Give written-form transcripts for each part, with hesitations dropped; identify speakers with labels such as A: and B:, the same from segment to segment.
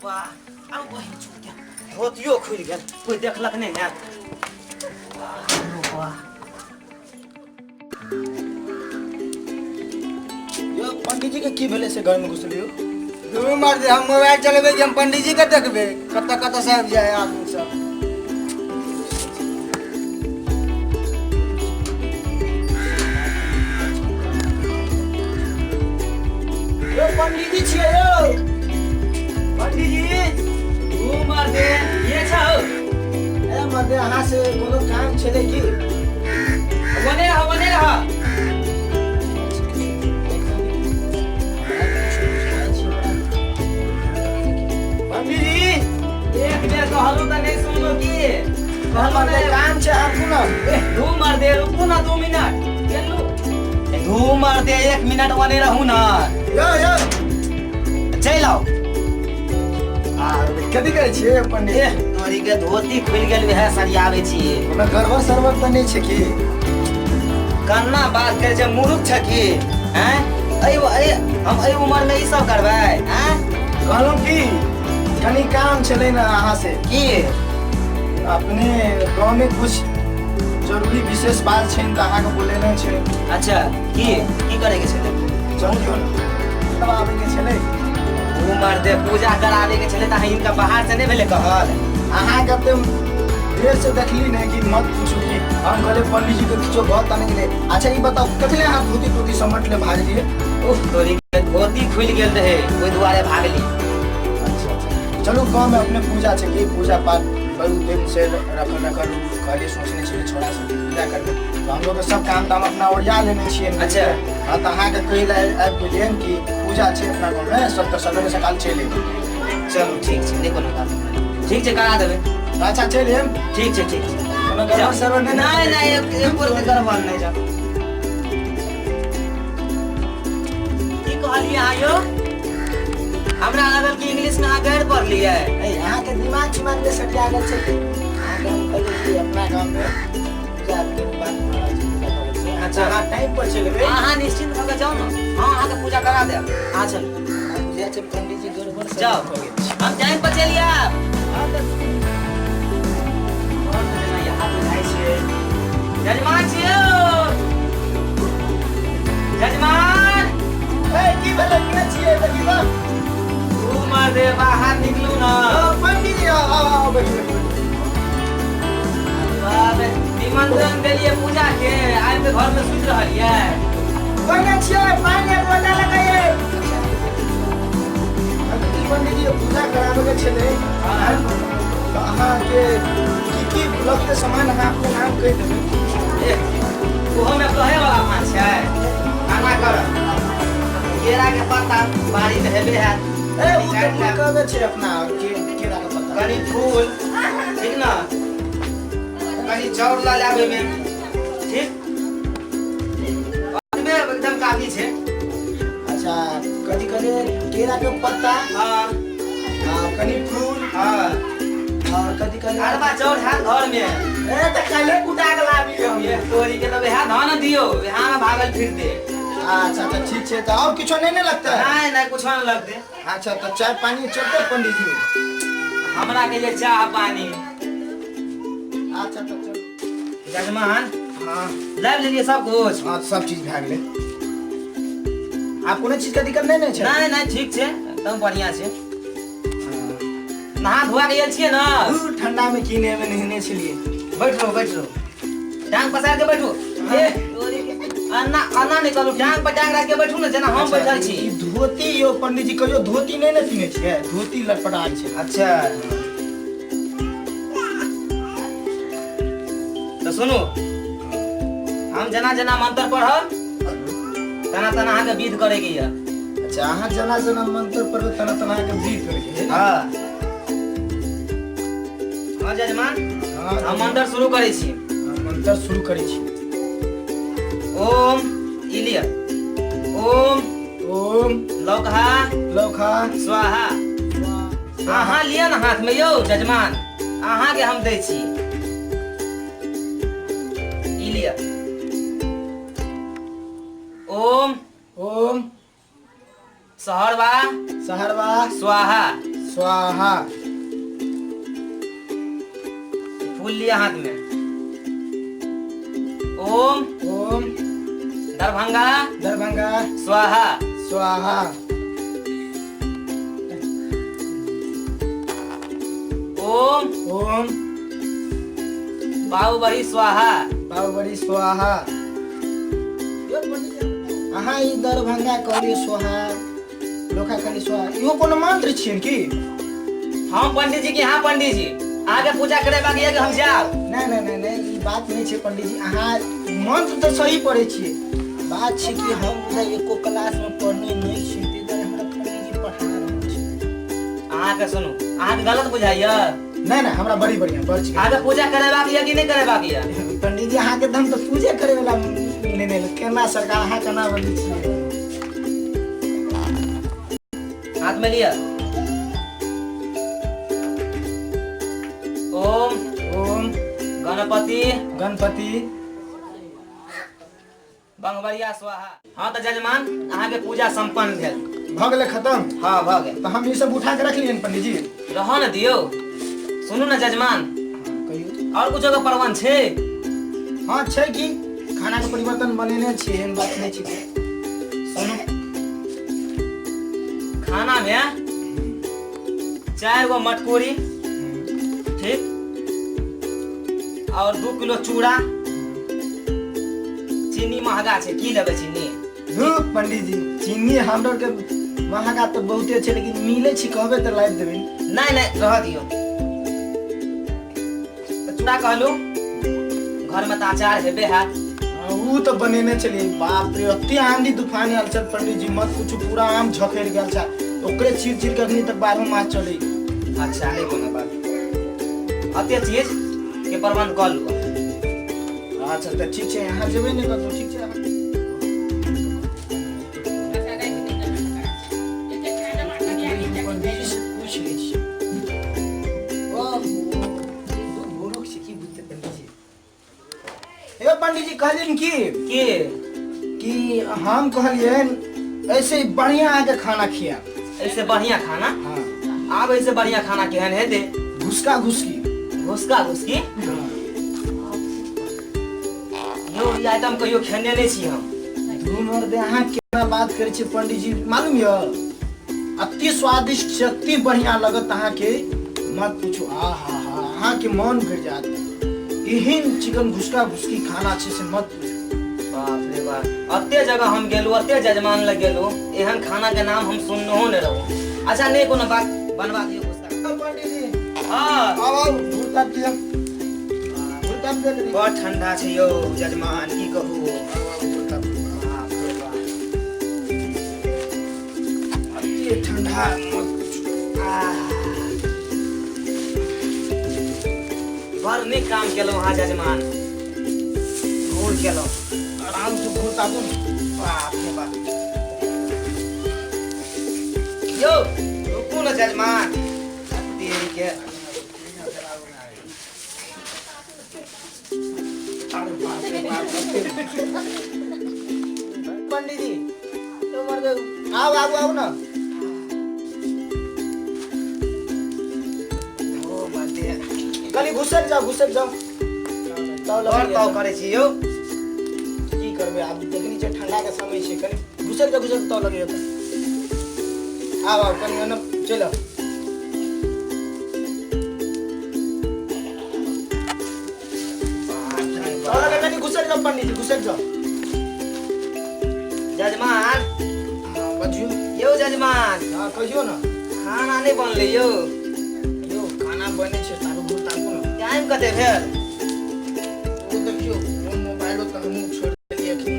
A: वाह आउ बहिन चुप के धोतियो खुलि गेल कोई देखलक नहि ने वाह
B: यौ पंडीजी के की भेलै से घर में घुसलियो
C: दुनू मर्द हम मोबाइल चलेबै कि हम पंडीजी के देखबै कतऽ कतऽ से आबि जाए आदमी सब
B: यौ पंडीजी छियै यौ पंडीजी
A: तू मर्दे ये छौ
B: ए मर्दे अहाँ से कोनो काम छलै की
A: बने रह बने रह
B: पंडीजी
A: एक बेर कहलू तऽ नहि सुनलो की कहलू
B: मर्दे
A: नहि
B: काम छै आबू ने
A: ए दू मर्दे रुकू ना 2 मिनट चलू दू मर्दे 1 मिनट बने रहू ना
B: यौ यौ
A: चलि आउ
B: आ कथी करै छियै पंडीजी
A: ए तोरी के धोती खुलि गेल वएह सरियाबै छी
B: कोनो गड़बड़ सड़बड़ तऽ नहि छै की
A: कन्ना बात करै छै मूर्ख छै की हैं एहि एहि हम एहि उमर में ई सब करबै हैं
B: कहलहुँ की कनि काम छलै ने अहाँ से
A: की
B: अपने गाँवमे कुछ जरूरी विशेष बात छै तऽ अहाँके बोलेने छै
A: अच्छा की की करे के छलै
B: चलू ने तब आबैके छलै
A: उमर दे पूजा कराबे के छलै तऽ अहाँ हिनका बाहर से नहि भेलै कहल
B: अहाँके तऽ देर से देखली ने कि मत पूछू कि हम कहले पंडीजी के किछो बहुत तऽ नहि गेलै अच्छा ई बताउ कथी लए अहाँ धोती तोती समटले भागलियै
A: उफ तोरी के धोती खुलि गेल रहै ओहि दुआरे भागली
B: अच्छा अच्छा चलू गाँवमे अपने पूजा छै कि पूजा पाठ बहुत दिन से रखल रखल कहलियै सोचने छियै छोड़ा सबके पूजा करबै तऽ हमलोग सब काम ताम अपना ओरिया लेने छियै
A: अच्छा।
B: हाँ तऽ अहाँके कहै लए आबि गेलियै कि पूजा छै अपना गाँवमे सब तऽ सवेरे सकाल चलि एबै
A: चलू ठीक छै नहि कोनो बात ठीक छै करा देबै
B: अच्छा चलि आयब
A: ठीक छै ठीक छै
B: कोनो गड़बड़ सड़बड़ नहि ने?
A: नहि नहि एक एक गड़बड़ नहि जाउ की कहलियै अहाँ यौ हमरा लागल कि इंग्लिश में अहाँ गैर पढ़लियै
B: ए, अहाँके दिमाग दिमाग में सटिया गेल छै कि अहाँके हम कहलियै कि अपना गाँवमे पूजा के बात भऽ रहल छै, पूजा करै छै।
A: अच्छा।
B: अहाँ टाइम पर चलि एबै
A: अहाँ निश्चिंत भऽ कऽ जाउ ने हम अहाँके पूजा करा देब अहाँ चलू
B: बुझाइ छै पंडीजी गड़बड़ सड़बड़
A: जाउ
B: भऽ गेल छै।
A: हम टाइम पर चलि आयब
B: हाँ, तऽ
A: और तऽ जेना यहाँ बुझाइ छै जजमान छियौ जजमान
B: ए, की भेलै के छियै देखी तऽ
A: तू मर्दे बाहर निकलू ना
B: अ, पंडीजी आउ आउ आउ बैठू बैठू बैठू।
A: बाप रे, निमंत्रण देलियै पूजा के आबि के घर में सुति रहलियै
B: कोना छियै पानि एक लोटा लगाइए पंडीजी पूजा कराबे के छलै
A: हाँ।
B: तऽ अहाँके की की लगतै सामान अहाँ अपने नाम कहि देबै
A: ए, ओहो में कहे वाला बात छै खाना कर केरा के पत्ता बाड़ी में हेबे हैत
B: ए उ तऽ फूल कहबे छै अपना के केरा के पत्ता
A: कनि फूल ठीक ना कनि चाउर लऽ लेब ओहिमे ठीक ओहिमे एकदम काफी छै
B: अच्छा कथी कहलियै केरा के पत्ता
A: हाँ
B: आ कनि फूल
A: हाँ
B: और कथी कहलियै
A: अरबा चाउर हैत घर में
B: ए तऽ काल्हे कुटा के लाबी हम
A: ये तोरी के तऽ वएह धन दियौ वएह में भागल फिरते
B: अच्छा तऽ ठीक छै तऽ और किछो नहि ने लगतै
A: नहीं नहीं कुछ नहीं लगते
B: अच्छा तऽ चाय पानी चलतै पंडीजी
A: हमरा के जे चाह पानी
B: अच्छा तऽ चलू
A: जजमान
B: हाँ
A: लाबि लेलियै सब कुछ
B: हाँ सब चीज भए गेलै आब कोनो चीजके दिक्कत नहि ने छै
A: नहीं नहीं ठीक छै एकदम बढ़िया छै नहा धोआ के गेल छियै ने
B: उ ठंडा में की ने नहेने छलियै
A: बैठ रहू बैठ रहू टांग पसार के बैठू ए तोरी के अन्ना अन्ना निकलू टांग पर टांग राख के बैठू ने जेना हम बैठल छी
B: ई धोती यौ पंडीजी कहियो धोती नहि ने पीने छियै धोती लटपटा छै
A: अच्छा तऽ सुनू हम जेना जेना मंत्र पढ़ब तेना तेना अहाँके विध करैके यऽ
B: अच्छा अहाँ जेना जेना मंत्र पढ़बै तेना तेना अहाँके विध करैके है
A: हाँ हाँ जजमान
B: हाँ
A: हम मंत्र शुरू करै छी
B: हाँ, मंत्र शुरू करै छी
A: ओम ई लिअ ओम
B: ओम
A: लौकहा
B: लौखा
A: स्वाहा अहाँ लिअ ने हाथ में यौ जजमान अहाँके हम दै छी ई लिअ ओम
B: ओम
A: सहरवा
B: सहरवा
A: स्वाहा
B: स्वाहा।
A: फूल लिया हाथ में। ओम
B: ओम
A: दरभंगा
B: दरभंगा
A: स्वाहा
B: स्वाहा।
A: ओम
B: ओम
A: बाहुबली स्वाहा
B: बाहुबली स्वाहा। अहाँ ई दरभंगा कहलियै स्वाहा, लोखा कहलियै स्वाहा, इहो कोनो मंत्र छियनि की?
A: हम पंडित जी की हाँ पंडित जी आगे पूजा करे बाकी है कि हम जाओ।
B: नहीं नहीं नहीं नहीं, ई बात नहीं छै पंडित जी, अहाँ मंत्र तऽ सही पढ़ै छियै, बात छै कि हम एको क्लास में पढ़ने नहीं छी, ताहि दुआरे हमरा पंडित जी पढ़ा रहल छै।
A: अहाँके सुनू, अहाँके गलत बुझाइया?
B: नहीं नहीं, हमरा बड़ी बढ़िया बड़ छै।
A: आगे पूजा करे बाकी है कि नहीं करे बाकी है?
B: पंडित जी अहाँके तऽ हम तऽ पूजे करे वाला लेने ले, केना सरकार अहाँ केना बनै छियै?
A: हाथ में लिया। ओम
B: ओम
A: गणपति
B: गणपति
A: बंगबरिया स्वाहा। हाँ तऽ जजमान अहाँके पूजा संपन्न भेल।
B: भऽ गेलै खत्म?
A: हाँ भऽ गेल।
B: तऽ हम ई सब उठा के रख लियनि पंडित जी?
A: रहऽ ने दियौ। सुनू ने जजमान,
B: कहियौ।
A: और कुछो के प्रबंध छै?
B: हाँ छै कि खाना के परिवर्तन बनेने छियै, एहन बात नहि छै।
A: सुनू, खाना में 4 गो मटकोरी, ठीक, और 2 किलो चूड़ा। चीनी महंगा छै, की लेबै चीनी?
B: धू पंडित जी, चीनी हमरा के महंगा तऽ बहुते छै, लेकिन मिलै छै कहबै तऽ लाबि देबै।
A: नहीं नहीं, रह दियौ। चूड़ा कहलू, घर में तऽ अचार हेबे हैत।
B: उ तऽ बनेने छलियै। बाप रे, अते आंधी तूफान आयल छल पंडित जी, मत पूछू, पूरा आम झखड़ि गेल छै, ओकरे चीर चीर के अखनी तक 12 मास चलै।
A: अच्छा नहीं कोनो बात, अते चीज के प्रबंध कऽ लू।
B: अच्छा तऽ ठीक छै, अहाँ जेबै ने कतहु? ठीक छै। पंडित जी से पूछि लै छियै। ओहो, ई दू गोरुक छै, की बुझतै पंडित जी? हे पंडित जी, कहलियनि की
A: की
B: कि हम कहलियनि ऐसे बढ़िया अहाँके खाना खिया।
A: ऐसे बढ़िया खाना?
B: हाँ।
A: आब ऐसे बढ़िया खाना केहन हेतै?
B: घुसका घुसकी।
A: घुसका घुसकी?
B: हाँ।
A: यौ ई आइटम कहियो खेने नहि छी हम।
B: धू मर्दे, अहाँ केना बात करै छियै पंडित जी, मालूम यऽ? अति स्वादिष्ट छै, अति बढ़िया लगत अहाँके, मत पूछू। आ हा हा, अहाँके मन भरि जायत, एहन चिकन घुसका घुसकी खाना छै से मत पूछू।
A: बाप रे बाप, अते जगह हम गेलहुँ, अते जजमान लग गेलहुँ, एहन खाना के नाम हम सुननहो नहि रहू। अच्छा नहीं कोनो बात, बनवा दियौ घुसका।
B: पंडित जी
A: हाँ।
B: आउ आउ, घुरता दिअ, घुरता दिअ।
A: बड़ ठंडा छै यौ जजमान, की कहू।
B: घुरता दिअ।
A: बाप रे बाप,
B: अति ठंडा मत पूछू।
A: आह। बड़ नीक काम केलहुँ अहाँ जजमान, घूर केलहुँ।
B: आराम से घुरता दू।
A: बाप रे बाप, यौ रुकू ने जजमान, देरी के।
B: अरे बाप रे बाप, पंडित जी तो मर्द, आउ आउ आउ ना।
A: ओ बाते
B: कनि घुसक जाउ, घुसक जाउ।
A: बड़ ताव करै छी यौ।
B: की करबै आब, देखनी छै ठंडा के समय छै। कनि घुसक जाउ, घुसक ताव लगैया तऽ। आउ आउ, कनि ओने चलि आउ। ताव लगे, कनि घुसक जाउ पंडित जी, घुसक जाउ।
A: जजमान।
B: हाँ, बजियौ।
A: यौ जजमान।
B: हाँ कहियौ ने।
A: खाना नहि बनलै यौ?
B: यौ खाना बनै छै, तारू घुर ताकू ने।
A: टाइम कते भेल?
B: ओ देखियौ, ओ मोबाइलो तऽ हमहूँ छोड़ि देलियै, अखनी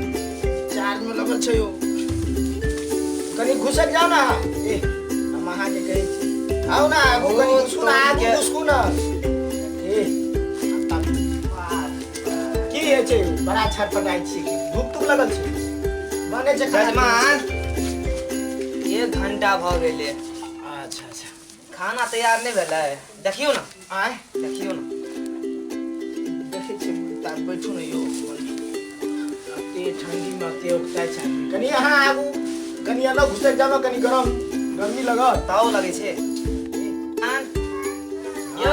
B: चार्ज में लगल छै यौ। कनि घुसक जाउ ने अहाँ। ए हम अहाँके कहै छी, आउ ने आगू, कनि घुसकू ने आगू, घुसकू ने। ए आब की होइ छै यौ, बड़ा छटपटाइ छी, धूप तूप लगल छै? बनै छै खाना।
A: जजमान, 1 घंटा भऽ गेलै।
B: अच्छा अच्छा।
A: खाना तैयार नहि भेलै, देखियौ ने।
B: आँय?
A: देखियौ ने।
B: देखै छियै, ता बैठू ने यौ। अते ठंडी में अते औकताइ छै आदमी। कनि अहाँ आगू, कनि अलग घुसक जाउ ने, कनि गरम गर्मी लगत।
A: ताव लगै छै।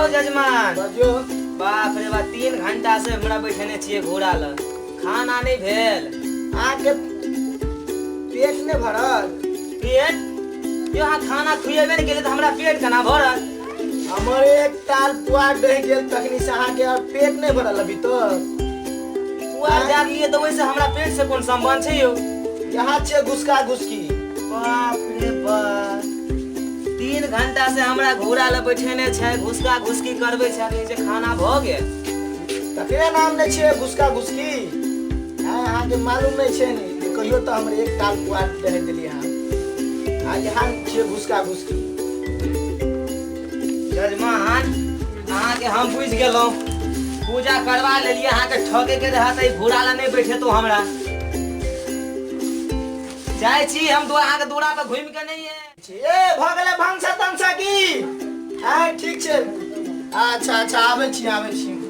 A: यौ जजमान।
B: बजियौ।
A: बाप रे बाप, 3 घंटा से हमरा बैठने छियै घोड़ा लग, खाना नहि भेल।
B: अहाँके पेट नहि भरल?
A: पेट? यौ अहाँ खाना खुएबे नहि केलियै तऽ हमरा पेट केना भरत?
B: हमर एक ताल पुआर दहि गेल तखनी से अहाँके और पेट नहि भरल अभी तक?
A: पुआर जागलियै तऽ ओहिसँ हमरा पेट से कोन सम्बन्ध छै यौ?
B: यहाँ छियै घुसका घुसकी।
A: बाप रे बाप, 3 घंटा से हमरा घोड़ा लग बैठेने छै, घुसका घुसकी करबै छै, कहै छै खाना भऽ गेल।
B: तकरे नाम नहि छियै घुसका घुसकी। आँय, अहाँके मालूम नहि छै ने जे कहियो तऽ हमर एक ताल पुआर दहि देलियै अहाँ, आ यहाँ छियै घुसका घुसकी।
A: जजमान, अहाँके हम बुझि गेलहुँ, पूजा करवा लेलियै, अहाँके ठके के रहत तऽ घोड़ा लग नहि बैठेतो हमरा। जाइ छी हम अहाँके दूरा पर घुमि के नहि है।
B: ए भऽ गेलै भनसा तनसा की? आँय ठीक छै, अच्छा अच्छा, आबै छी आबै छी।